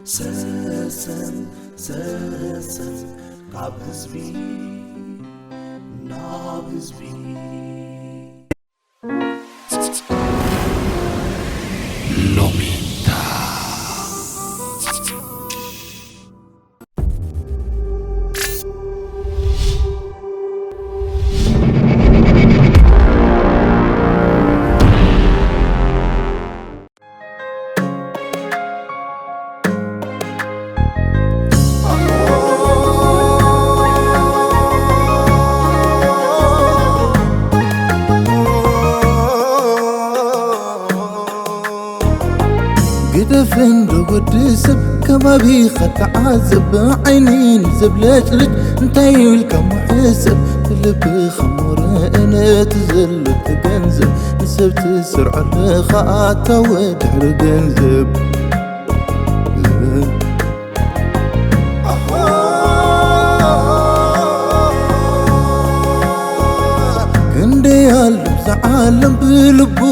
ሰሰን ሰሰን ካብ ህዝቢ ናብ ህዝቢ። ሎሜንታ። ግደፍ እንዶ ወዲ ሰብ ከባቢኻ ተዓዘብ፣ ዓይኒ ንዘብለጭልጭ እንታይ ኢልካ ምሕሰብ፣ ብልብኻ ሞረ ነቲ ዘሎ ተገንዘብ፣ ንሰብ ትሰርዖ ኣለኻ ኣታወ ድሕሪ ገንዘብ። ክንደይ ኣሎ ብዛ ዓለም ብልብዎ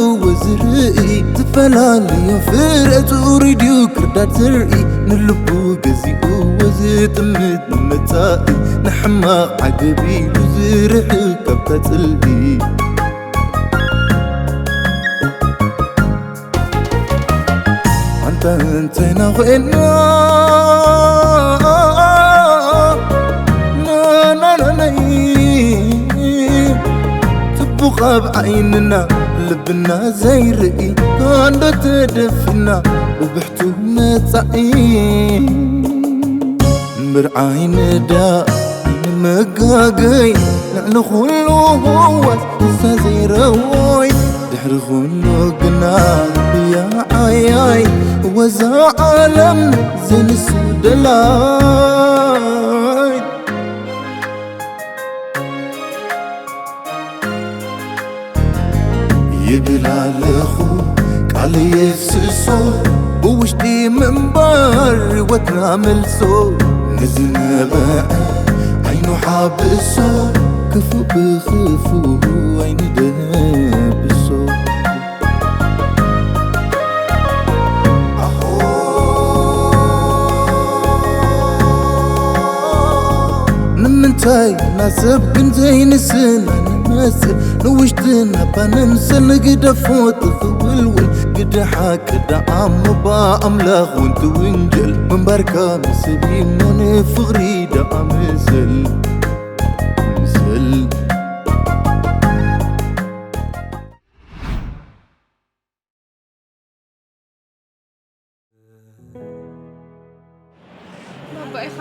ዝርኢ፣ ዝተፈላለዩ ፍረ ጽሩይ ድዩ ክርዳድ ዝርኢ፣ ንልቡ ገዚእዎ ዝጥምት ንመጻኢ፣ ንሕማቕ ዓገብ ኢሉ ዝርሕቕ ካብታ ጽልኢ። ኣንታ እንታይና ኮይና ናናናይ ጽቡቕ ኣብ ዓይንና ልብና ዘይርኢ፣ ኣንዶ ተደፊና ብብሕቱ መጻኢ። ምርዓይ ንዳ ንመጋገይ፣ ልዕሊ ኩሉ ህዋስ ንሳ ዘይረወይ፣ ድሕሪ ኩሉ ግና ብያ ዓያይ፣ ወዛ ዓለም ዘንሱ ደላይ። ይብል ኣለኹ ቃል የፍስሶ፣ ብውሽጢ ምንባር ህይወትና መልሶ፣ ንዝነበዐ ዓይኑ ሓብሶ፣ ክፉእ ብኽፉእ ኣይንደብሶ። ንምንታይ ናብ ሰብ ግን ዘይንስና ንመስል? ንውሽጥና እባ ንምሰል፣ ንግደፎ እቲ ክውልውል። ግደ ሓቂ ደኣ እሞ ብኣምላኽ እውን ትውንጀል። ምንባርካ ንሰብ እሞ ንፍቕሪ ደኣ ምሰል፣ ምሰል። ባባ ኢኻ።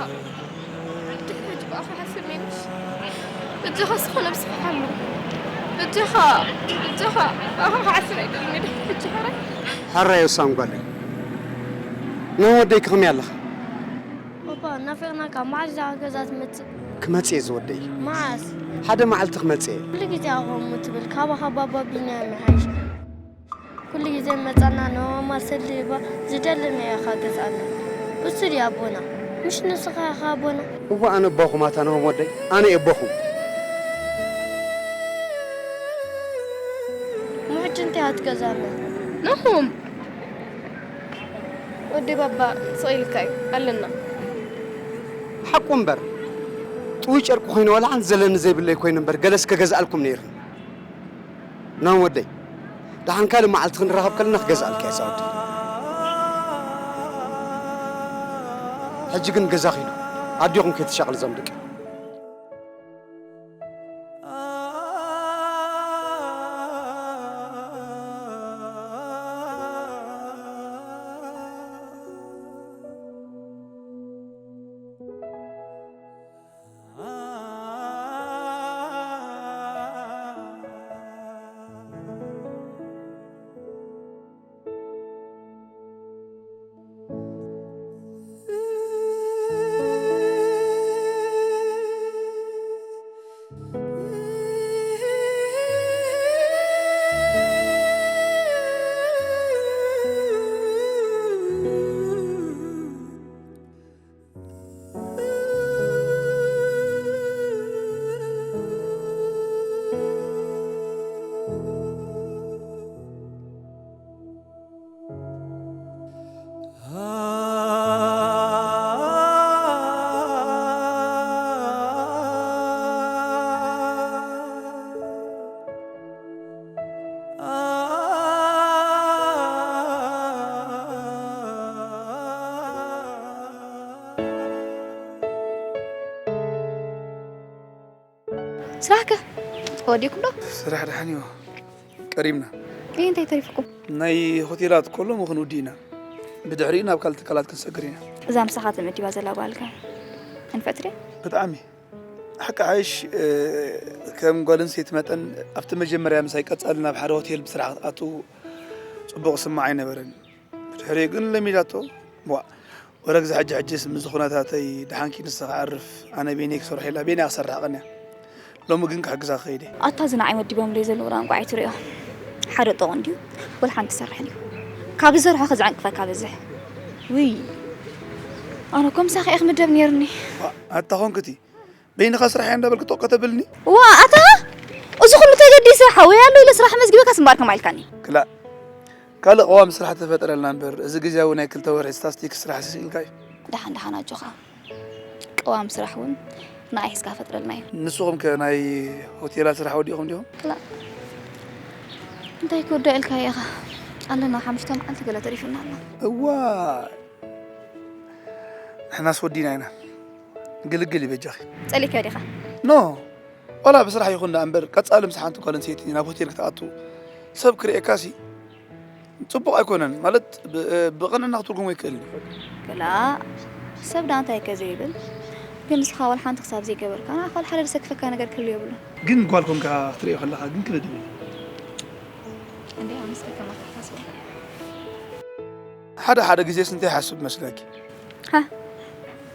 ድሕሪ ሕጂ ብኣኻ ሓስብ የለሽ። በጃኻ ስኻ ነብስኻ ሓሉ። በጃኻ፣ በጃኻ ብኣኻ ክሓስብ ኣይደልን እየ ድሕሪ ሕጂ ሕራይ። ሕራይ ወሳን ጓለይ። ናይ ወደይ ከመይ ኣለኻ? ባባ፣ ናፊቕናካ። መዓስ ኢኻ ገዛ ትመጽእ? ክመጽእ እየ ዝወደይ። መዓስ? ሓደ መዓልቲ ክመጽእ እየ። ኩሉ ግዜ ከምኡ ትብል። ካባኻ ባባ ቢንያም ይሓይሽ። ኩሉ ግዜ መጻና ንማማ ሰሊባ ዝደለናዮ ኢኻ ገዝኣና። እሱ ድዩ ኣቦና? ምሽ ንስኻ ኢኻ ኣቦና? እወ፣ ኣነ ኣቦኹም ኣታ ናሆም ወደይ፣ ኣነ እየ ኣቦኹም። እሞ ሕጂ እንታይ ኢኻ ትገዝኣና? ናሆም! ወደይ ባባ ስቕ ኢልካ እዩ ኣለና። ሓቁ እምበር፣ ጥውይ ጨርቂ ኮይነ ዋላ ሓንቲ ዘለኒ ዘይብለይ ኮይነ እምበር፣ ገለስ ከገዝኣልኩም ነይርኒ። ናም ወደይ፣ ደሓን ካልእ መዓልቲ ክንራኸብ ከለና ክገዝኣልካ እየ፣ ዛ ወደይ። ሕጂ ግን ገዛ ኺዱ፣ ኣዴኹም ከይትሻቕል እዞም ደቂ። ስራሕከ ወዲእኩም ዶ? ስራሕ ደሓን እዩ። ቀሪብና። ይህ እንታይ ተሪፍኩም? ናይ ሆቴላት ከሎ ምኽን ውዲ ኢና። ብድሕሪኡ ናብ ካልእ ትካላት ክንሰግር ኢና። እዛ ምሳኻ ተመዲባ ዘላ ጓልከ? እንፈትደ? ብጣዕሚ። ሓቂ ሓይሽ፣ እ፣ ከም ጓል ኣንስተይቲ መጠን ኣብቲ መጀመርያ ምሳይ ቀጻሊ ናብ ሓደ ሆቴል ብስራሕ ክትኣቱ ጽቡቕ ስማዕ ኣይነበረን። ብድሕሪኡ ግን ለሚዳቶ። ዋ፣ ወረ ግዜ ሕጂ ሕጂስ ምስ ኩነታተይ ደሓንኪ ንስኻ ዓርፍ፣ ኣነ ቤነይ ክሰርሖ ኢላ ቤነይ ክሰርሕ ቀንያ። ሎሚ ግን ክሕግዛ ክኸይድ እየ። ኣታ እዚ ንዓይ መዲቦምለይ ዘለዉ ደንቋ ኣይትርእዮ። ሓደ ጦቕ እንድዩ፣ ወላ ሓንቲ ትሰርሕን እዩ። ካብ ዝሰርሖ ከዝዕንቅፈካ በዝሕ። ውይ፣ ኣነ እኮ ምሳኺ እየ ክምደብ ነይሩኒ። ዋ፣ ኣታ ኾንክቲ፣ በይንኻ ስራሕ እያ እንዳበልክ ጦቕ ከተብልኒ? ዋ፣ ኣታ፣ እዚ ኩሉ ተገዲሰ ሓወይ ኣሎ ኢለ ስራሕ መዝጊበካስ እምበኣር ከማይ ኢልካኒ። ክላእ፣ ካልእ ቀዋሚ ስራሕ ተፈጥረልና እምበር፣ እዚ ግዝያዊ ናይ ክልተ ወርሒ ስታስቲክ ስራሕ ስኢልካ እዩ። ደሓን ደሓን ኣጆኻ። ቀዋሚ ስራሕ እውን ንኣይ ሒዝካ ፈጥረልና እዩ። ንስኹም ከ ናይ ሆቴላት ስራሕ ወዲእኹም ዲኹም? ክላእ። እንታይ ክወድኦ ኢልካዮ ኢኻ? ኣለና ሓሙሽተ መዓልቲ ገለ ተሪፉና ኣሎ። እዋ፣ ንሕናስ ወዲና ኢና። ግልግል እዩ በጃኺ። ጸሊእካዮ ዲኻ? ኖ፣ ዋላ ብስራሕ ይኹን ደኣ እምበር፣ ቀጻሊ ምስ ሓንቲ ጓል ኣንስተይቲ ናብ ሆቴል ክትኣቱ ሰብ ክርእየካሲ ጽቡቕ ኣይኮነን። ማለት፣ ብ-፣ ብቕንዕና ክትርጉሞ ይክእል እዩ። ክላእ፣ ሰብ ደኣ እንታይ ከ ዘይብል? ግን ንስኻ ዋላ ሓንቲ ክሳብ ዘይገበርካ፣ ንዓኻ ዋላ ሓደ ዘሰክፈካ ነገር ክህሉ የብሉን። ግን ጓል ኮንካ ክትርእዮ ከለኻ ግን ክብድ ይብል። እንዴ፣ ኣነስ ከማኻ ይሓስብ። ሓደ ሓደ ግዜስ እንታይ ይሓስብ መስለኪ? ሃ?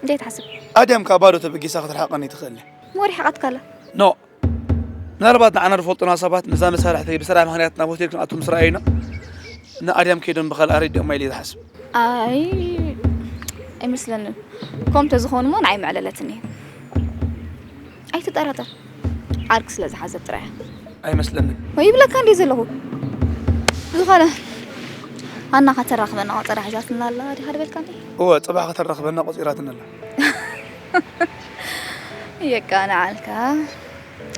እንታይ ትሓስብ? ኣድያም ካብ ባዶ ተበጊሳ ክትርሕቐኒ ትኽእል እያ። ሞሪሕቓትካ ኣላ። ኖ። ምናልባት ንዓና ዝፈልጡና ሰባት፣ ነዛ መሳርሕተይ ብስራሕ ምኽንያት ናብ ሆቴል ክንኣቱ ምስ ረኣዩና፣ ንኣድያም ከይዶም ብኻልእ ኣረዲኦማ ኢለ እየ ዝሓስብ። ኣይ፣ ኣይመስለንን። ከምኡ ተዝኾኑ እሞ ንዓይ ምዕለለትኒ። ኣይትጠራጠር። ዓርኪ ስለ ዝሓዘት ጥራይ እያ። ኣይመስለንን። ወይ ይብለካ እንድየ ዘለኹ። ብዝኾነ፣ ሃና ከተራኽበና ቆጸራ ሒዛትና ኣላ ዲኻ ድበልካኒ? እወ፣ ጽባሕ ከተራኽበና ቆጺራትና ኣላ። የቃንዓልካ።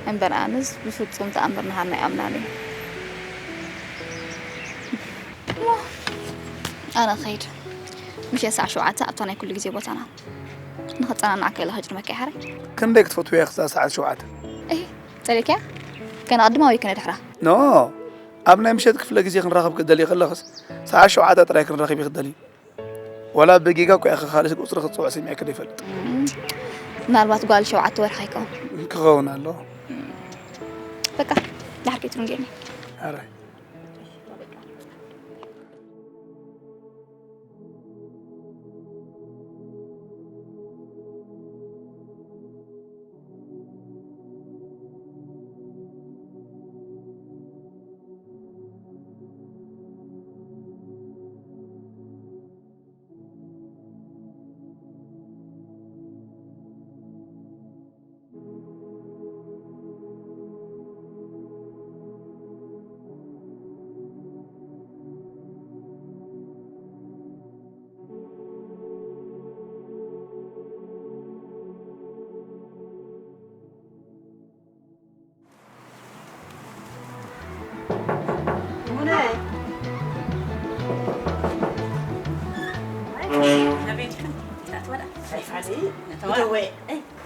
እምበር ኣነስ ብፍጹም ተኣምር ንሃና ኣይኣምናን እየ። እሞ ኣነ ክኸይድ። ምሸት ሰዓት ሸውዓተ ኣብታ ናይ ኩሉ ግዜ ቦታና። ንኸጸናንዓካ ኢለ ክጅርመካ እየ ሓራይ። ክንደይ ክትፈትውያ ኢኺ እዛ ሰዓት ሸውዓተ? እሂ፣ ጸሊእካያ? ከነቐድማ ወይ ከነድሕራ? ኖ፣ ኣብ ናይ ምሸት ክፍለ ግዜ ክንራኸብ ክትደልዪ ከለኽስ፣ ሰዓት ሸውዓተ ጥራይ ክንራኸብ ኢኺ ትደልዪ። ዋላ ብጌጋ እኮ ኢኺ ካልእ ቁጽሪ ክትጽውዒ ሰሚዐኪ ዶ ይፈልጥ? እም፣ ምናልባት ጓል ሸውዓተ ወርሒ ኣይከውን። ክኸውን ኣለዎ። እም፣ በቃ፣ ድሓር ከይትርንጌኒ። ኣራይ።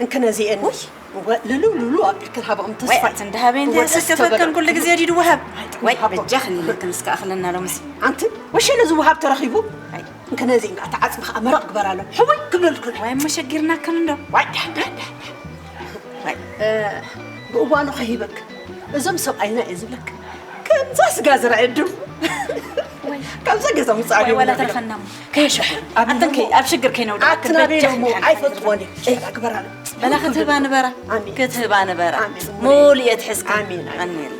እንክነዚኤን ወይ። ወ-፣ ልሉ፣ ልሉ ኣቢልክን ሃብኦም ተስፋ ወይ፣ እዩ። ኣቲ እንዳሃበ እንተ ወ-፣ ያሰከፈከን ተበለ። ኩሉ ግዜ ዲዱ ወሃብ። ኣይ፣ ጥሙ ወይ፣ ሃቦ። በጃኽን ኢለክን እስከ ኣኽለና ሎምሲ። ኣንቲ፣ ወሸለ ዝወሃብ ተረኺቡ። ኣይ። እንክነዚኤን ከኣ ተዓጽሚ ከኣ መረቕ ግበራሎም። ሕውይ ክብለልክን። ወይ፣ እሞ ሸጊርናክን እንዶ። ዋይ፣ ዳሕ፣ ዳሕ፣ ዳሕ፣ ዳሕ። ዋይ። እ፣ ብእዋኑ ከሂበክ። እዞም ሰብኣይና እየ ዝብለክ። ከምዛ ስጋ ዝረኣየ ድም። ወይ። ካብዛ ገዛ ምጻእ ወይ፣ ድም ወላ ይብለክ። ተረፈና እሞ። ከየሸኩ። ኣብ ኣንተን ከይ-፣ ኣብ ሽግር ከይነውድቕ ኣቲ ናበይ ክትበጃ እሞ ይሓል። ኣይፈልጥዎን እየ። ሸላ ግበራለ። በላ ክትህባ ንበራ። ኣሜን። ክትህባ ንበራ። ኣሜን። ሙሉ እየ ትሕዝካ። ኣሜን። ኣሜን።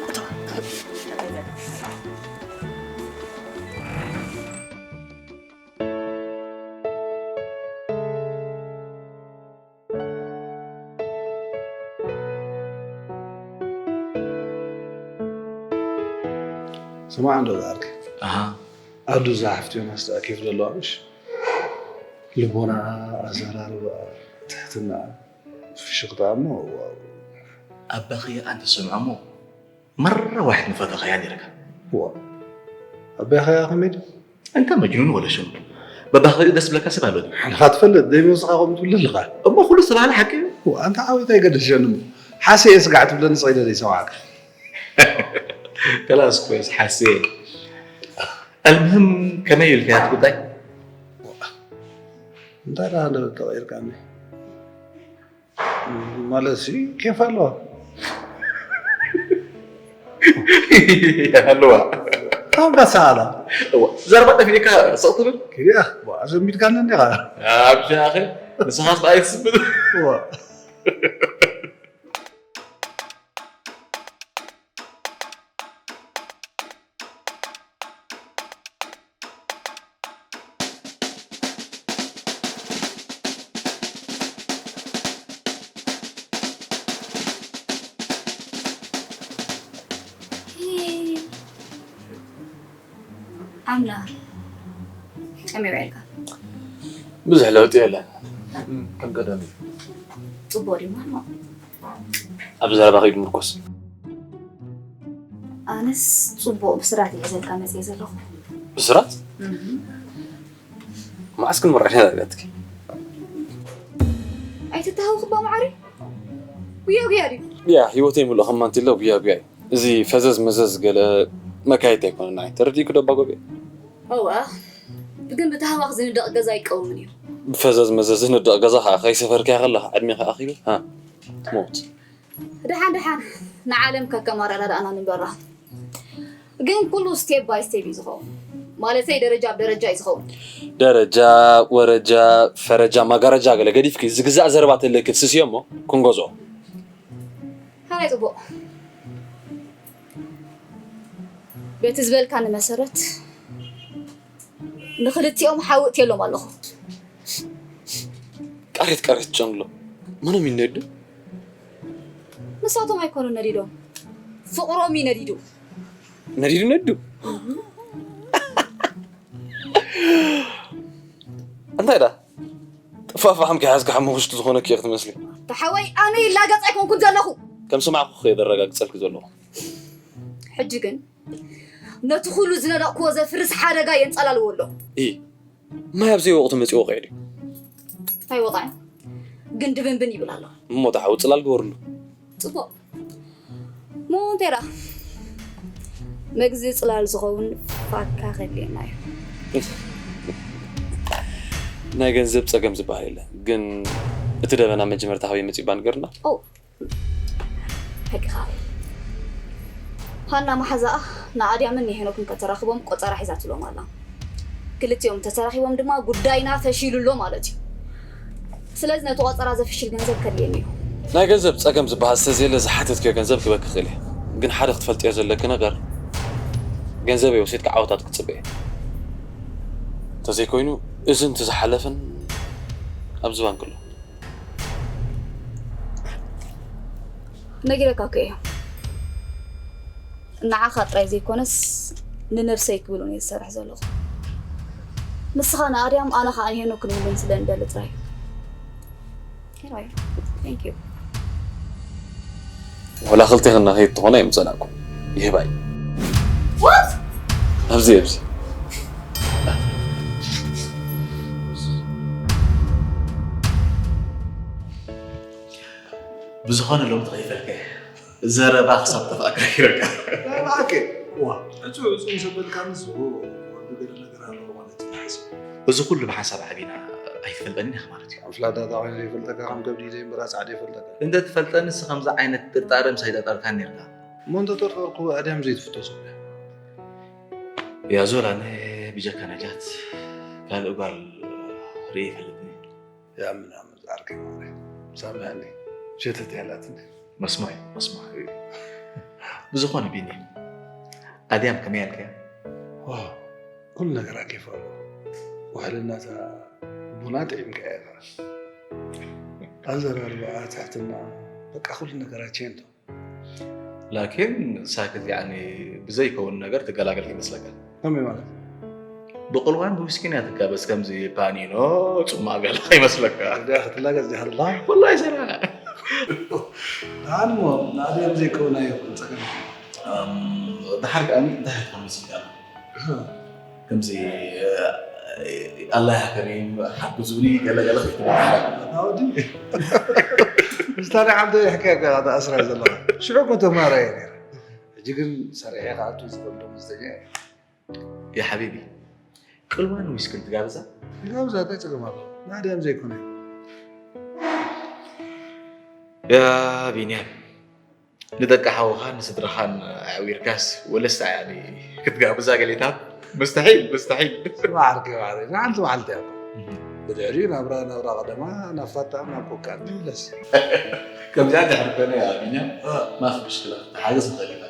ስማዕ እንዶ ዝኣርክ። ኣሃ። ኣዱ እዛ ሓፍቲ ዮናስ ደኣ ኬፍ ዘለዋ ምሽ? ልቦናኣ፣ ኣዘራርባኣ፣ ትሕትናኣ፣ ፍሽኽታኣ እሞ፣ ዋው። ኣባኽያ ኣንተ ሰምዖ እሞ፣ መራ ዋሕድ ንፈተኸያ ነይርካ። ዋ። ኣባኽያ ከመይ ድዩ? ኣንታ መጅኑን ወለ ሽኑ። በባኽሪኡ ደስ ዝብለካ ሰብ ኣሎ ድዩ? ንኻ ትፈልጥ፣ ደይ መውስኻ ከምኡ ትብል ኣለኻ። እሞ ኩሉ ዝተባህለ ሓቂ እዩ። ዋ፣ ኣንታ ዓወት ኣይገደሸኒ እሞ። ሓሰየ ስጋዕ ትብለኒ ስቕ ኢለ ዘይሰማዕካ። ከላስ ኮይስ ሓስየ ኣልምህም ከመይ ኢልካ እያ ጉዳይ እንታይ ደኣ ተቐይርካኒ ማለት ሲ ኬፍ ኣለዋ ኣለዋ ካብ ጋሳላ እዋ ዘረባ ጠፊእካ ስቕ ትብል ክዲያ ዘሚድካኒ እንዲኻ ኣብሻኸ ንስኻስ ብኣይ ትስብል እዋ ኣምላ ከመይ ውዒልካ? ብዙሕ ለውጢ የለን ከም ቀደም እዩ። ፅቡቅ ድዩ ማማ? ኣብ ዘረባ ከይዱ ምርኮስ ኣነስ ፅቡቅ ብስራት እየ ዘልካ መፅየ ዘለኹ። ብስራት መዓስ ክንምራሕ ኢና ዛትኪ ኣይትተሃውኽባ ማዓሪ ጉያ ጉያ ድዩ? ያ ህይወተይ ምሉእ ከማንቲ ኣሎ ጉያ ጉያ እዩ። እዚ ፈዘዝ መዘዝ ገለ መካየት ኣይኮነን ናይ ተረዲእኩ ደባ ጎቤ እዋ ግን ብተሃዋኽ ዝንደቕ ገዛ ኣይቀውምን እዩ። ብፈዘዝ መዘዝ ዝንደቕ ገዛ ከዓ ከይሰፈርካያ ከለኻ ዕድሜ ከዓ ኣኺሉ ሃ ትሞት ደሓን ደሓን ንዓለም ከከም ኣረዳድኣና ንበራ። ግን ኩሉ ስቴፕ ባይ ስቴፕ እዩ ዝኸውን። ማለተይ ደረጃ ብደረጃ እዩ ዝኸውን። ደረጃ ወረጃ ፈረጃ ማጋረጃ ገለ ገዲፍኪ ዝግዛእ ዘረባ ተለኪ ትስስዮ እሞ ክንገዝኦ ሓራይ ፅቡቕ። በቲ ዝበልካኒ መሰረት ንክልቲኦም ሓዊ እትየሎም ኣለኹ። ቃሬት ቃሬት ጨንሎ ምንም ይነዱ ንሳቶም ኣይኮኑ ነዲዶም፣ ፍቕሮም እዩ ነዲዱ። ነዲዱ ነዱ እንታይ ዳ ጥፋፋሕም ከይሓዝካ ሓሙኽሽቲ ዝኾነ ኪቕ ትመስሊ ተሓወይ ኣነ ይላገፅ ኣይኮንኩን ዘለኹ። ከም ስማዕኩ ከየደረጋግፀልኪ ዘለኹ ሕጂ ግን ነቲ ኩሉ ዝነደቕክዎ ዘፍርስ ሓደጋ የንፀላልዎ ኣሎ። እ ማይ ኣብ ዘይወቕቱ መፂእ ወቕዒ ድዩ ኣይወቕዕን ግን ድብንብን ይብል ኣሎ። እሞ ተሓዊ ፅላል ግበርሉ ፅቡቕ ሞንቴራ መግዚ ፅላል ዝኸውን ፋካ ከድልየና እዩ። ናይ ገንዘብ ፀገም ዝበሃል የለ ግን እቲ ደበና መጀመርታ ካበይ መፂባ ንገርና ኦ ሓቂኻ ሃና መሓዛኣ ንኣድያምን ንሄኖክን ከተራኽቦም ቆፀራ ሒዛትሎም ኣላ። ክልቲኦም ተተራኺቦም ድማ ጉዳይና ፈሺሉ ኣሎ ማለት እዩ። ስለዚ ነቲ ቆፀራ ዘፍሽል ገንዘብ ከድልየኒ እዩ። ናይ ገንዘብ ፀገም ዝበሃል ዝተዘየለ ዝሓተትክዮ ገንዘብ ክበኪ ክእል እየ ግን ሓደ ክትፈልጥዮ ዘለኪ ነገር ገንዘበይ ወሲድካ ዓወታት ክፅበ እየ እንተዘይኮይኑ እዚ እንትዝሓለፍን ኣብዚ ባንክ ኣሎ ነጊረካ እኮ እየ ንዓኻ ጥራይ ዘይኮነስ ንነብሰይ ክብል እውን እየ ዝሰርሕ ዘለኹ ንስኻ ንኣድያም ኣነ ኸዓ ንሄኖክ ክንብልን ስለ ንደሊ ጥራይ እዩ Anyway, thank you. ወላ ክልቴኽን ንኸይድ ትኾና እየ ምጸላእኩም ይህባይ What? ኣብዚ ኣብዚ ብዝኾነ ሎም ተኸይፈልከ ዘረባ ክሳብ ጠፋእካ ይረካ እባክህ ዋ ዕፁ ዕፁ ምስ ኣበልካ ምስ ወዲ ገለ ነገር ኣለዎ ማለት እዩ ንሓስብ እዚ ኩሉ ብሓንሳብ ዓቢና ኣይትፈልጠንን ኢኻ ማለት እዩ ኣፍላዳታ ኮይኑ ዘይፈልጠካ ከም ከብዲ ዘይምራ ፃዕዲ ይፈልጠካ እንተ ትፈልጠንስ ከምዚ ዓይነት ጥርጣረ ምስ ኣይጠርጠርካን ነርካ እሞ እንተጠርጠርኩ ኣድያም ዘይትፍቶ ሰብ እያ ያዞላ ኣነ ብጀካ ነጃት ካልእ ጓል ርእየ ይፈልጥኒ ያ ምናምን ዝዓርከይ ማረ ሳምሐኒ ሸተት ያላትኒ መስማዕ መስማዕ ብዝኾነ ቢኒ ኣድያም ከመይ ኣልከያ ዋው ኩሉ ነገራ ኬፍ ኣለዎ ውሕልናታ ቡና ጥዒምካ ኢኻ ኣዘራርባኣ ትሕትና በቃ ኩሉ ነገራ ቼንቶ ላኪን ሳክት ያኒ ብዘይከውን ነገር ትገላገል ይመስለካ ከመይ ማለት ብቁልዋን ብዊስኪን እያ ትጋበዝ ከምዚ ፓኒኖ ጽማቕ ገለ ይመስለካ እዚኣ ክትላገጽ ዲኻ ኣለኻ ወላሂ ሰራ ደሓን እሞ ንኣድያም ዘይከውን ኣይኹን ጸገም ደሓር ከኣ እንታይ ክትኮን መሲልካ ከምዚ ኣላህ ከሪም ሓግዙኒ ገለገለ ክትበሃል ናወዲ ምስታ ናይ ዓንተ ሕካያ እኮ ኢኻ ተኣስራ ዘለኻ። ሽዑ እኮ ተማሃራይ እየ ነይረ። ሕጂ ግን ሰሪሐ ክኣቱ ዝኽእል ደሞዝተኛ እየ። يا حبيبي، ቅልዋን ዊስክን ትጋብዛ? ትጋብዛ፣ እንታይ ጸገም ኣለዎ? ንኣድያም ዘይኮነ እዩ። ያ ቢንያም፣ ንደቂ ሓውኻን ንስድራኻን ኣዕዊርካስ ወለስ ኣያኒ ክትጋብዛ ገሌታት? مستحيل، مستحيل። ስማዕ ዓርከይ፣ ባዕለይ ንሓንቲ መዓልቲ እያ። ብድሕሪኡ ናብራ ናብራ ቀደማ ናብ ፋታ ናብ ኮካ ንምለስ። ከምዚኣ ድሕሪ ኮነ ያ ቢንያም፣ ማፍ ምሽክላ ክትሓገዝ ንኽእል ኢና።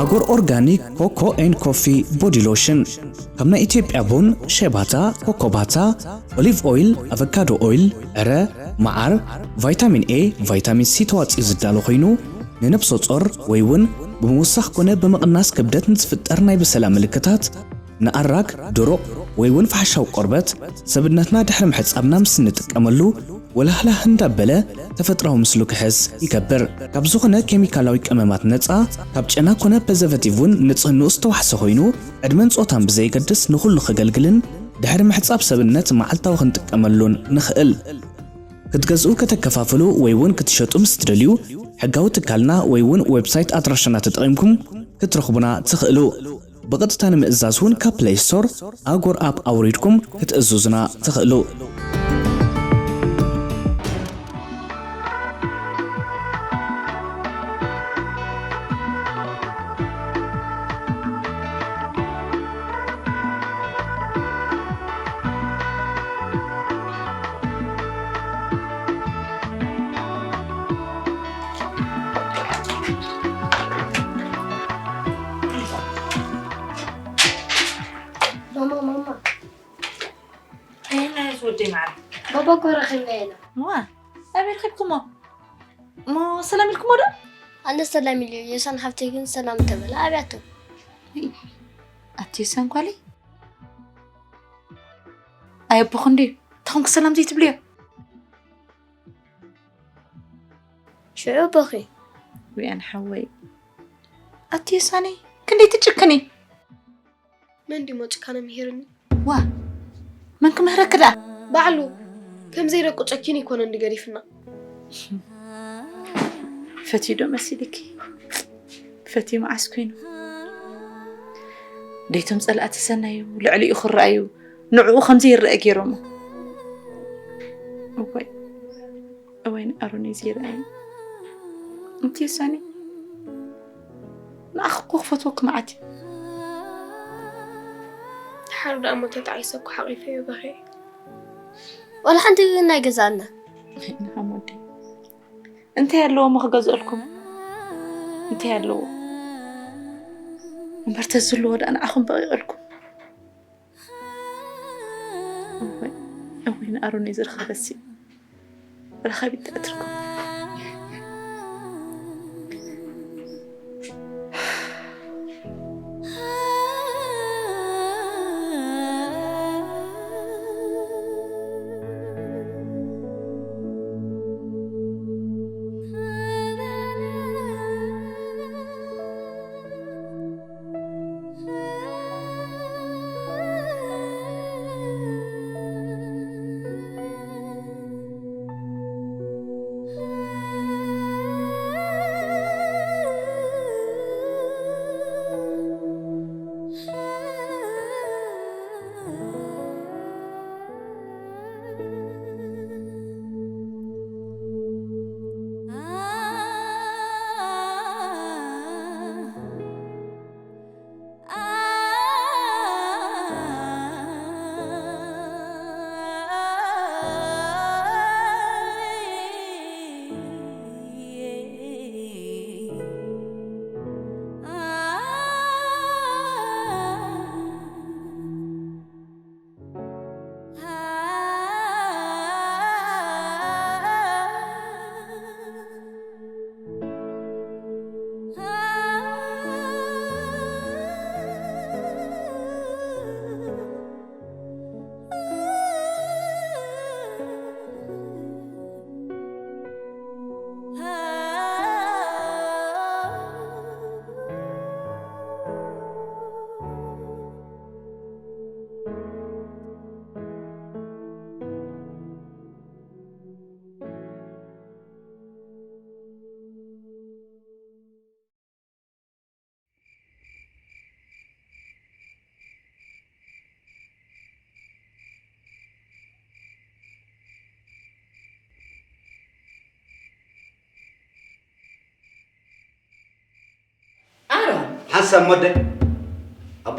ኣጎር ኦርጋኒክ ኮኮ ኤን ኮፊ ቦዲ ሎሽን ካብ ናይ ኢትዮጵያ ቡን፣ ሸባታ፣ ኮኮባታ፣ ኦሊቭ ኦይል፣ ኣቨካዶ ኦይል፣ ዕረ፣ መዓር፣ ቫይታሚን ኤ፣ ቫይታሚን ሲ ተዋፂኡ ዝዳሎ ኮይኑ ንነብሰ ጾር ወይ እውን ብምውሳኽ ኮነ ብምቕናስ ክብደት ንዝፍጠር ናይ ብሰላ ምልክታት ንኣራግ፣ ድሩቕ ወይ እውን ፋሕሻዊ ቆርበት ሰብነትና ድሕሪ ምሕጻብና ምስ እንጥቀመሉ ወላህላህ እንዳበለ ተፈጥራዊ ምስሉ ክሕዝ ይገብር። ካብ ዝኾነ ኬሚካላዊ ቀመማት ነጻ፣ ካብ ጨና ኮነ ፐዘቨቲቭ እውን ንጽህንኡ ዝተዋሕሰ ኮይኑ ዕድመን ጾታን ብዘየገድስ ንኹሉ ከገልግልን ድሕሪ ምሕጻብ ሰብነት መዓልታዊ ክንጥቀመሉን ንኽእል። ክትገዝኡ ከተከፋፍሉ ወይ እውን ክትሸጡ ምስ ትደልዩ ሕጋዊ ትካልና ወይ እውን ዌብሳይት ኣድራሻና ተጠቒምኩም ክትረኽቡና ትኽእሉ። ብቐጥታ ንምእዛዝ እውን ካብ ፕለይ ስቶር ኣጎር ኣፕ ኣውሪድኩም ክትእዝዙና ትኽእሉ። ማማ ማማ ኣየናይ ዝወደይ ማዕረ ባባ እኮ ረኺብና ኢና። ዋ ኣበይ ረኺብኩሞ? እሞ ሰላም ኢልኩሞ ዶ? ኣነ ሰላም ኢለዮ፣ ዮሳን ሓፍተይ ግን ሰላም እንተበላ ኣብያቶ። ኣቲ ዮሳን ጓለይ ኣየቦኹ እንድዩ ተኾንኩ ሰላም ዘይትብልዮ? ሽዑ ኣቦኺ። ውያን ሓወይ ኣቲ ዮሳነይ ክንደይ ትጭክኒ? መን ድሞ ጭካነ ምሂርኒ? ዋ መን ክምህረኪ ደኣ? ባዕሉ ከምዘይ ደቁ ጨኪኑ ይኮነ እንዲ ገዲፍና። ፈትዩ ዶ መሲልኪ? ፈትዩ መዓስ ኮይኑ? ደይቶም ጸላእቲ ሰናዩ ልዕሊኡ ክረኣዩ ንዕኡ ከምዘይረአ ገይሮሞ። እዋይ እዋይ ንኣሮን እዩ ዘይረኣዩ። እንቲ ዮሳኒ ንኣኺ እኮ ክፈትወኪ መዓት እዩ። ድሓር ደኣ እሞ ተጣዒሰ እኮ ሓቒፈዮ በኺዐ። ዋላ ሓንቲ ግን ናይ ገዛእና። ንሃም ወደይ እንታይ ኣለዎ እሞ ክገዝአልኩም? እንታይ ኣለዎ እምበር ተዝህልዎ ደኣ ንዓኹም በቒቐልኩም። እወይ እወይ ንኣሮን እዩ ዝረኸበሲ ረኻቢት ትኣትርኩም። ሰብ ሞደ ኣቦ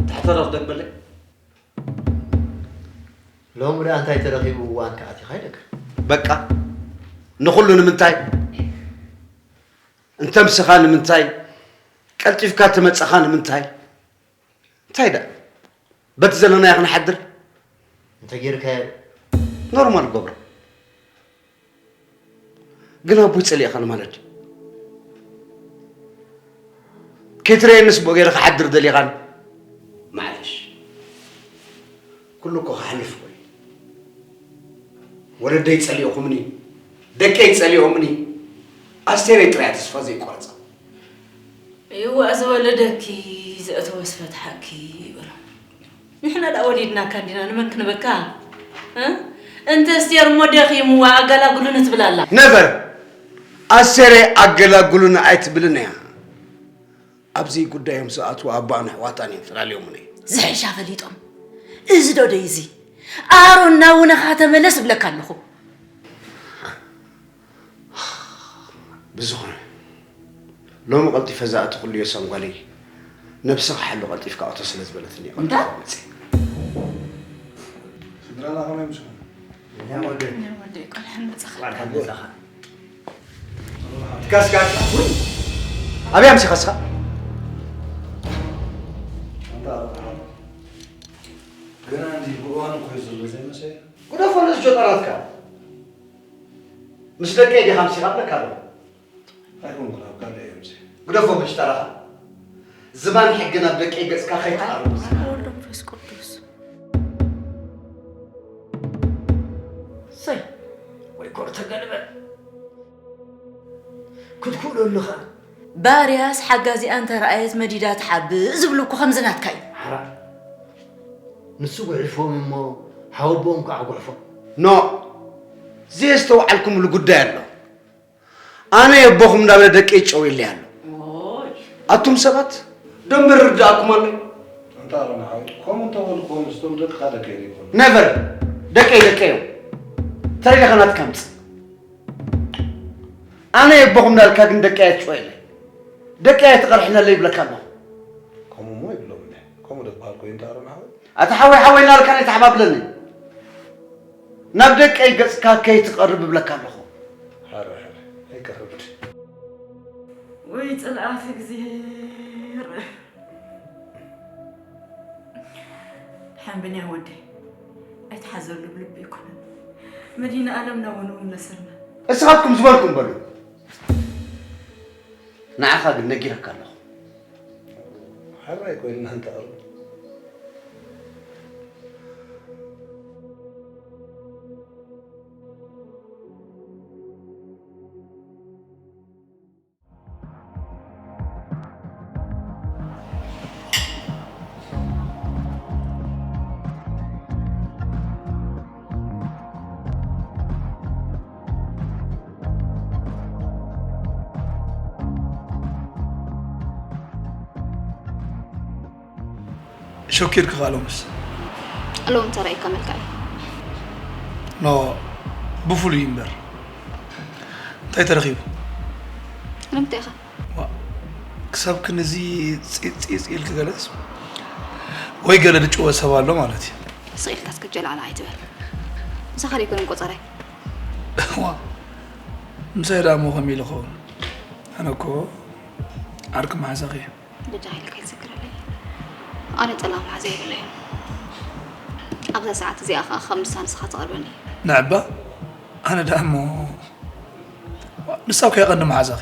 ትሕተረኽ ደግበለይ። ሎሚ ደኣ እንታይ ተረኺቡ እዋን ከኣቲኻ ኢለካ። በቃ ንኹሉ ንምንታይ እንተምስኻ ንምንታይ ቀልጢፍካ ተመጻኻ ንምንታይ እንታይ ደኣ በቲ ዘለናዮ ክንሓድር እንተ ጌርካዮ ኖርማል ገብሮ። ግን ኣቦይ ጸሊእኻኒ ማለት ድዩ? ከይትርእየኒ ስቡእ ገይረ ክሓድር ደሊኻኒ? ማዕለሽ፣ ኩሉ እኮ ክሓልፍ እኮ እዩ። ወለደይ ጸሊእኹምኒ፣ ደቀይ ጸሊኦምኒ፣ ኣስቴረይ ጥራይ ተስፋ ዘይቆርጻ። ይዋእ ዝወለደኪ ዘእተወስ ፈትሓኪ ይበሎ። ንሕና ደኣ ወሊድናካ እንዲና ንመን ክንበካ? እ? እንተ ኣስቴር እሞ ደኺምዋ ኣገላግሉኒ ትብል ኣላ። ነቨር! ኣስቴረይ ኣገላግሉኒ ኣይትብልን እያ። ኣብዚ ጉዳዮም ዝኣትዉ ኣቦኣን ኣሕዋታን እዮም ፈላልዮምኒ። ዝሕሻ ፈሊጦም። እዚ ዶ ደይ እዚ? ኣሮን ናብ ውነኻ ተመለስ እብለካ ኣለኹ። ብዝኾነ ሎሚ ቀልጢፈ ዝኣተኹሉ ዮሳን ጓለይ ነብስኻ ሓሉ ቀልጢፍካ እቶ ስለ ዝበለትኒ እየ እንዳ? ቀልጢፈ መፅእ። ስድራና ከመይ ምስኹም? እኛ ወደይ። እኛ ወደይ፣ ቆልዓ መጻኻ። ቆልዓ መጻኻ። ትካስካ። ውይ! ኣበይ ኣምሲኻ እስኻ? ኣንታ ኣርብዓ። ገና እንዲ ብእዋኑ እኮ እዩ ዘሎ ዘይመሰለ። ጉደፎ ነዚ ጆጠራትካ። ምስ ደቀይ ዲኻ ኣምሲኻ እብለካ ኣለኹ። ኣይኮንኩን፣ ኣብ ካልእ እየ ኣምሲኻ። ግደፎ መሽጠራኻ። ዝባን ሕጊ ናብ ደቀይ ገጽካ ከይትቐርብ። ወወልድ ወመንፈስ ቅዱስ። ሰይ፣ ወይ ኮር ተገልበጥ። ክትክእሎ ኣለኻ። ባርያስ ሓጋዚኣ እንተ ረኣየት መዲዳ ትሓብእ ዝብሉ እኮ ከምዚ ናትካ እዩ። ሓራ። ንሱ ጉሒፎም እሞ ሓወቦኦም ከዓ ጉሕፎም። ኖ፣ ዘየስተውዓልኩምሉ ጉዳይ ኣሎ። ኣነ የቦኹም እንዳበለ ደቀይ ጨው ኢለይ ኣሎ። ኦይ። ኣቱም ሰባት፣ ደም ምርዳእኩም ኣሎ። ኣንታ ኣሮን ሓወይ፣ ከምኡ እንተበልኩዎም፣ ምስቶም ደቅኻ ደቀይ ዘይኮኑ። ነቨር፣ ደቀይ ደቀይ እዮም። ተረዲኻ ናትካ ኣምጽእ። ኣነ የቦኹም እንዳልካ ግን ደቀይ ኣትጭወ ኢለይ። ደቀይ ኣይትቐርሕነለይ ይብለካ ኣለኹ። ከምኡ እሞ ይብሎም እንደ። ከምኡ ዶ ክበሃል ኮይኑ፣ ኣንታ ኣሮን ሓወይ? ኣታ ሓወይ ሓወይ እናበልካ ኣይተሓባብለኒ። ናብ ደቀይ ገጽካ ከይትቐርብ እብለካ ኣለኹ። ሓረ፣ ሓረ፣ ኣይቀርብን። ወይ ጽልኣት እግዚኣብሔር። ድሓን ብንያም ወደይ፣ ኣይትሓዘሉ ብልቢ ኣይኮነን። መዲና ኣለም ናብ ወንኡ ይምለሰልና። እስኻትኩም ዝበልኩም በሉ። ንዓኻ ግን ነጊረካ ኣለኹ። ሓራይ ኮይንና እንተ ኣሉ። ሸኪርክ ኸኣ ሎምስ? ሎም ተራእዩካ መልክዐይ? ኖ፣ ብፍሉይ እምበር። እንታይ ተረኺቡ? ንምንታይ ኢኻ? ዋ፣ ክሳብ ክንዚ ጺጽ ጺጽ ኢልክ ገለስ ወይ ገለ ዝጭወ ሰብ ኣሎ ማለት እዩ። ስቕ ኢልካ እስከ ጀላዕላዕ ኣይትበል። ምሳኻ ደይኮነን ቆጸራይ። ዋ፣ ምሳይ ደኣ እሞ ከመይ ኢሉ ኸውን? ኣነ እኮ ዓርኪ መሓዛኺ እየ። በጃኻ ኢልካ ኣይትዘክረለይ። ኣነ ጸላም መሓዛ የብለይን። ኣብዛ ሰዓት እዚኣ ኸኣ ካብ ምሳ ንስኻ ትቐርበኒ። ንዕባ፣ ኣነ ደኣ እሞ ንሳ እኮ እያ ቀንዲ መሓዛኺ።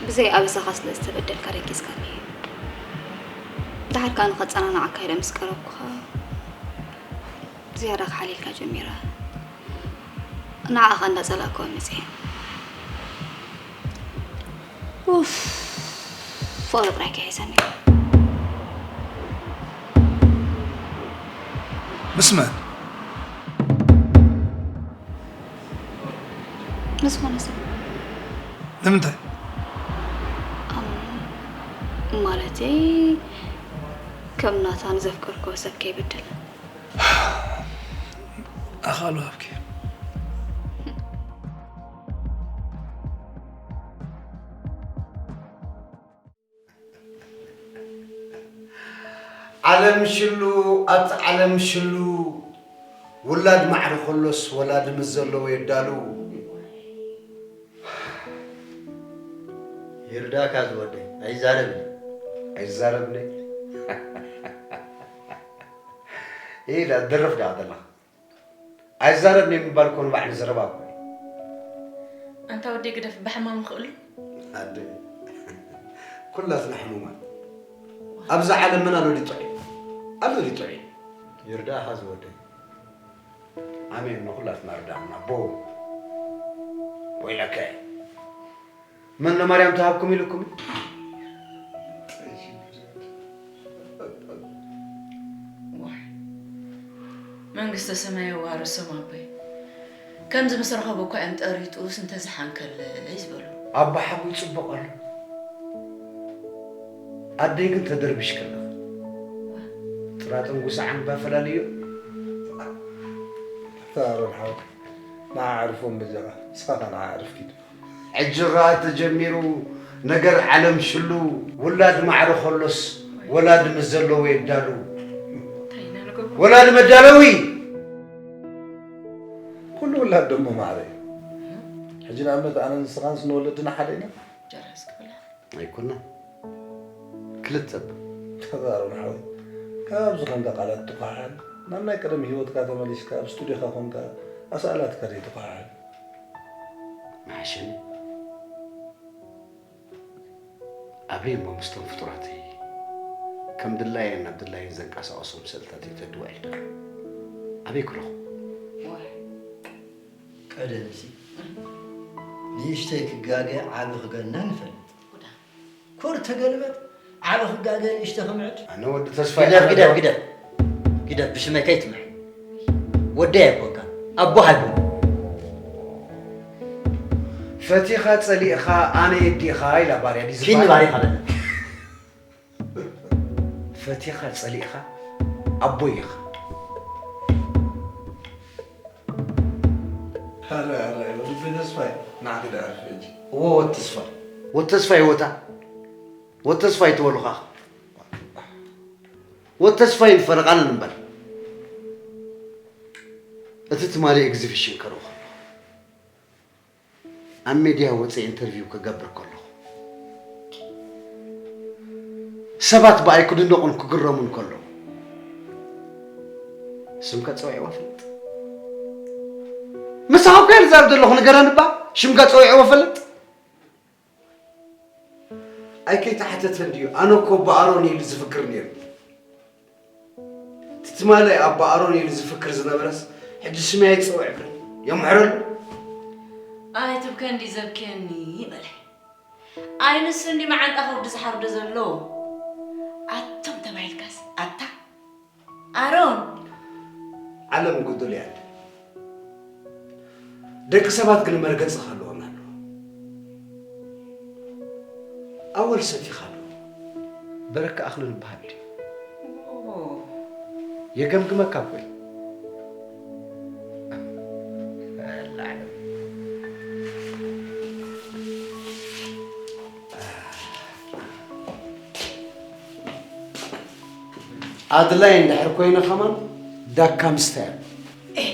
ብዘይ ኣበሳኻ ስለ ዝተበደልካ ደቂስካኒ። ደሓር ከኣ ንኸጸናንዓካ ኢለ ምስ ቀረብኩኻ ዝያዳ ክሓልየልካ ጀሚረ። ንዓኻ እንዳጸላእኩ መጺኤ። ኡፍ፣ ፍቕሪ ጥራይ ከይሕሰኒ። ምስ መን? ንዝኾነ ሰብ። ንምንታይ? ኣም፣ ማለተይ፣ ከም ናታን ዘፍቀርክዎ ሰብ ከይበድል። ኣኻሉ ሃብኪ። ዓለም ሽሉ ኣብቲ ዓለም ሽሉ ውላድ ማዕረ ከሎስ ወላዲ ምስ ዘለዎ የዳሉ። ይርዳካ ዝወደይ ኣይዛረብን። ኣይዛረብን። ኢላ ደርፍ ዳ ዘለኻ። ኣይዛረብን ምባል እኮ ንባዕሉ ዘረባ እኮ እዩ። ኣንታ ወደይ ግደፍ ብሕማም ክእሉ። ኣደ ኩላትና ሕሙማት። ኣብዛ ዓለም መን ኣሎ ድዩ ጥዑይ? ኣሎ ድዩ ጥዑይ? ይርዳእኻ ዝወደይ። ኣሜን ንኹላትና ርዳእና ኣቦ። ወይለከ መን ለማርያም ተሃብኩም ኢልኩም? መንግስተ ሰማይ የዋርሶም ኣቦይ። ከምዚ ምስ ረኸቡ እኳ እዮም ጠሪጡስ እንተዝሓንከለይ ዝበሉ። ኣቦ ሓጎይ ጽቡቕ ኣሎ። ኣደይ ግን ተደርቢሽ ከለኺ ጥራጥን ጉሳዕን ባፈላልዮ። ታሮን ሓው ንዓ ኣዕርፎም በጃኻ ንስኻ ከ ንዓ ኣዕርፍ ኪድ። ሕጂ ኸኣ ተጀሚሩ ነገር ዓለም ሽሉ። ውላድ ማዕረ ከሎስ ወላዲ ምስ ዘለዎ የዳሉ። ወላዲ መዳለዊ። ኩሉ ውላድ ደሞ ማዕረ እዩ። ሕጂ ንኣብነት ኣነ ንስኻንስ ንወለድና ሓደ ኢና። ጀራስ ክብላ ኣይኮና ክልተ ተዛረብ ሓወይ። ካብ ዝኾንካ ቃላት ትኳሓል ናብ ናይ ቀደም ህይወትካ ተመሊስካ ኣብ ስቱዲዮኻ ኮንካ ኣሳእላትካ ዘይትኳሓል። መሓሸኒ ኣበይ እሞ ምስቶም ፍጡራት ከም ድላየን ናብ ድላየን ዘንቀሳቐሶም ስእልታት እየ ተድውዕል ደሎ ኣበይ ክረኹ ቀደምሲ ንእሽተይ ክጋገ ዓቢ ክገና ንፈልጥ ኩር ተገልበጥ ዓቢ ክጋገ ንእሽተ ክምዕድ ኣነ ወዲ ተስፋ ግደፍ ግደፍ ግደፍ ግደፍ ብሽመይ ከይትምሕ ወደይ ኣይኮንካ ኣቦ ሃይኮንካ ፈቲኻ ጸሊእኻ ኣነ የዲኻ ኢላ ባርያ ድዩ ኪኒ ዝበሃል? ባርያ ካበለ ፈቲኻ ጸሊእኻ ኣቦይ ኢኻ። ኣረ ኣረ ወዲ ተስፋይ ንዓኺ ደኣ ሕጂ እዎ ወድ ተስፋይ ወድ ተስፋይ ወታ ወድ ተስፋይ ትበሉኻ ወድ ተስፋይ ንፈረቓልን እምበር እቲ ትማሊ ኤግዚቢሽን ከርኦ ከለኹ ኣብ ሜድያ ወፀ ኢንተርቪው ክገብር ከለኹ ሰባት ብኣይ ክድነቑን ክግረሙን ከለዉ ስምካ ፀዊዕዋ ፈልጥ ምሳኻ እኮ እየ ዝዛረብ ዘለኹ ንገረኒ እባ ሽምካ ፀዊዕዋ ፈልጥ ኣይ ከይተሓተተ እንድዩ ኣነ እኮ ብኣሮን ኢሉ ዝፍክር ነይሩ እቲ ትማሊ ኣቦ ኣሮን ኢሉ ዝፍክር ዝነበረስ ሕጂ ሽመይ ኣይትጸውዕ እምበር የምሕረሉ። ኣይ ትብከ እንዲ ዘብክየኒ በለ። ኣይ ንሱ እንዲ መዓንጣ ከብዱ ዝሓርዶ ዘሎ። ኣቶም ተባሂልካስ ኣታ ኣሮን። ዓለም ጉዱል እያ። ደቂ ሰባት ግን መርገጺ ክህልዎም ኣለዎ። ኣወል ሰቲኻ ዶ? በረካ ኣኽሉ ንበሃል ድዩ? የገምግመካ እኮ እዩ። ኣድላይ እንድሕር ኮይነ ከማን ዳካ ምስታይ ኣሎ። ኤህ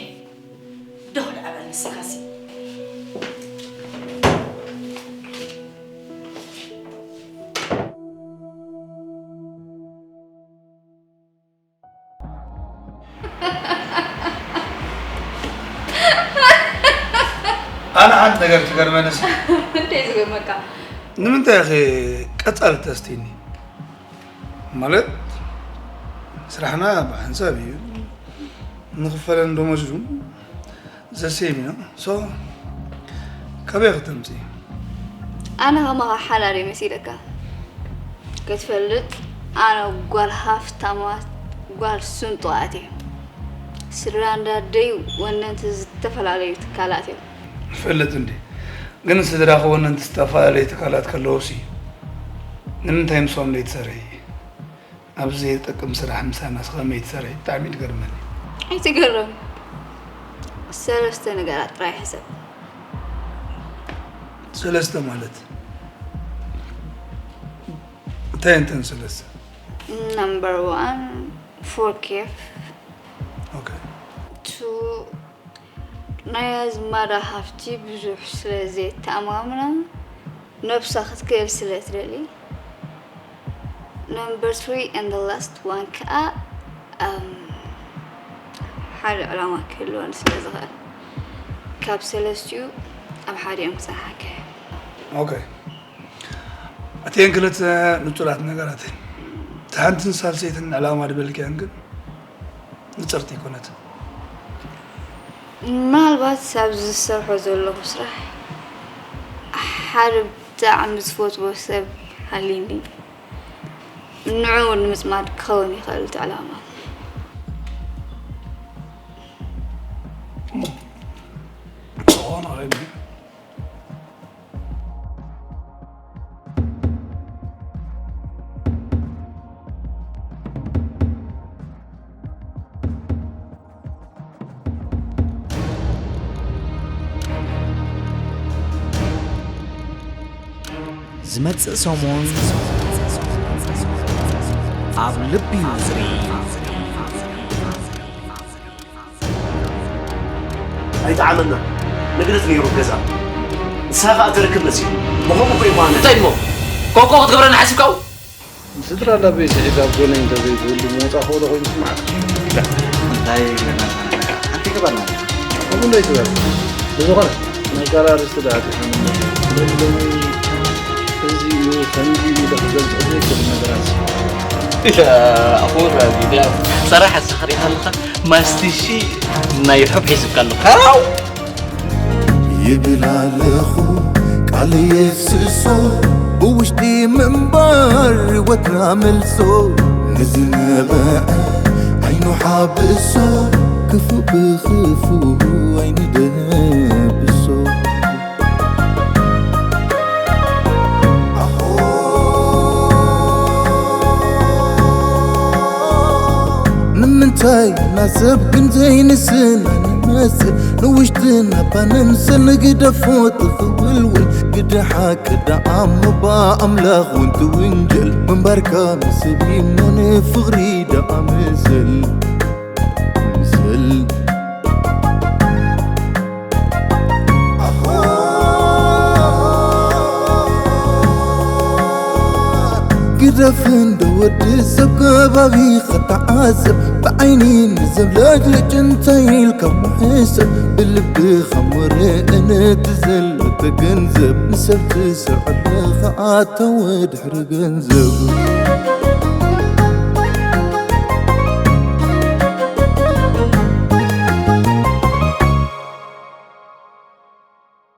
ዶኽ ደኣ በል ንስኻሲ። ኣነ ሓንቲ ነገር ትገርመንስ እንታይ ዝገርመካ? ንምንታይ ኢኺ ቀጻሊ ተስትይኒ? ማለት ስራሕና ብሓንሳብ እዩ ንኽፈለን ደሞዝ እውን ዘሴም እዩ so ካበይ ክተምፅኢ ኣነ ከማኻ ሓላል እየ መሲለካ ክትፈልጥ ኣነ ጓል ሃፍታማት ጓል ስንጡቓት እየ ስድራ እንዳደዩ ወነንቲ ዝተፈላለዩ ትካላት እዮም እፈልጥ እንዲ ግን ስድራኺ ወነንቲ ዝተፈላለዩ ትካላት ከለዉሲ ንምንታይ ምስኦም ዘይትሰርሒ ኣብዚ ዘይጠቅም ስራሕ ምሳና ከመይ ትሰርሒ ብጣዕሚ እዩ ትገርመኒ። ኣይትገረም። ሰለስተ ነገራት ጥራይ ሕሰብ። ሰለስተ ማለት እንታይ እንተን ሰለስተ? Number one ፎር ኬፍ okay ቱ ናይ ኣዝማዳ ሃፍቲ ብዙሕ ስለ ዘየተኣማምና ነብሳ ክትክእል ስለ ትደሊ። Number three and the last one ከዓ ሓደ ዕላማ ክህልወን ስለ ዝኽእል ካብ ሰለስቲኡ ኣብ ሓዲኦም ክፀንሓካ እየ። okay እተን ክልተ ንጹራት ነገራት እየን። እቲ ሓንትን ሳልሰይትን ዕላማ ድበልክያን ግን ንጽርቲ ኣይኮነትን። ምናልባት ኣብዚ ዝሰርሖ ዘለኹ ስራሕ ሓደ ብጣዕሚ ዝፈትዎ ሰብ ሃልዩኒ ንዕኡ ንምጽማድ ክኸውን ይኽእል እቲ ዕላማ። ዝኾነ ኸይኑ ዝመጽእ ሰሙን ኣብ ልቢ ዩዝሪ ኣይጠዓመና ንግደት ነይሩ ገዛ ንሳ ከዓ ትርክብ መሲሉ ብኸምኡ እኮ ይኳነ እንታይ እሞ ኮኮ ክትገብረና ሓሲብካው ስድራ ላበይ ስዒድ ኣብ ጎነይ እንተዘይትህሉ ምወፃ ክእሎ ኮይኑ ስማዓካ እንታይ ሓንቲ ገባና ከምኡ እንዳይትበል ብዝኾነ ናይ ቃል ኣርስቲ ደኣ ፂሓ ንመ ለለዊ እዚ እዩ ከምዚ ኢለ ክገልፆ ዘይክእል ነገራት ኣኹራ ጸረ ሓሳኻ ሪኢኻ ኣለኻ ማስቲሺ ናይ ሑብ ሒዝካ ኣለኻ ይብል ኣለኹ ቃል የፍስሶ ብውሽጢ ምንባር ህይወትና መልሶ ንዝነበዐ ዓይኑ ሓብሶ ክፉእ ብኽፉእ ኣይንደብሶ ንምንታይ ናሰብ ግን ዘይንስና ንመስል ንውሽጥና እባ ንምሰል ንግደፎ ትኽውልውል ግደ ሓቂ ደኣ እሞ ብኣምላኽ እውን ትውንጀል ምንባርካ ንሰብ ይመን ፍቕሪ ደኣ ምሰል ምሰል ግደፍ እንዶ ወዲ ሰብ ከባቢኻ ተዓዘብ ብዓይኒ ንዘብለጭልጭ እንታይ ኢልካ ምሕሰብ ብልብኻ ምርእ ነቲ ዘሎ ተገንዘብ ንሰብ ትሰርዖ ኣለኻ ኣታ ወድሕሪ ገንዘብ